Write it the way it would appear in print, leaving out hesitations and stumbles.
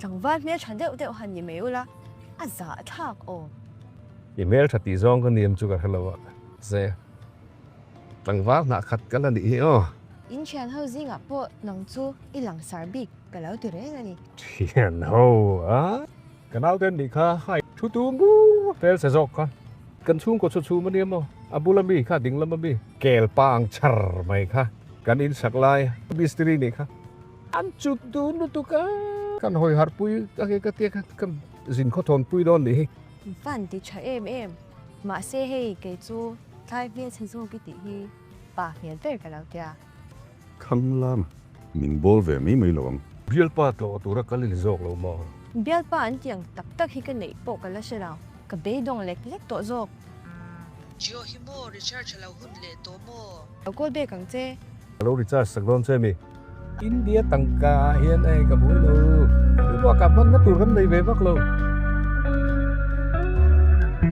Tlangval hmeltha deuh deuh han ni mai ula, a zahthlak aw. I hmeltha tih zawng ka niam chu ka hre lo a, se tlangval hnah khat ka la nih hi aw. In thian ho zingah pawh nang chu i langsar bik ka lo ti reng a ni. Thian ho a, ka naute an nih kha hai thu tu bur fel che zawk kha. Kan chhungkaw chu chhum a nia maw, a bula mi kha ding lama mi kel pa ang char mai kha kan insak lai mistiri nih kha. An chut dun lutuk a. Kan hawi harh pui a nge ka tia kha ka zin khaw thawn pui dawn nih hi. Fan ti tha em em. Mahse hei kei chu tlai hmelchhe zawk i tih hi pa hmel ber ka lo tia. Khang lam min bawl ve mai mai lo ang. Bialpa tlawh tura kal i ni zawk lo maw? Bialpa an tih ang tak tak hi ka neih pawh ka la hre lo. Ka beidawng lek lek tawh zawk. Jio hi maw recharge a lo hun leh tawh maw? Lo call back ang che. Ka lo recharge sak dawn che mi. India tangka ah hian ei ka buai lo. Tupawh ka hmanna tur kan nei ve vak lo.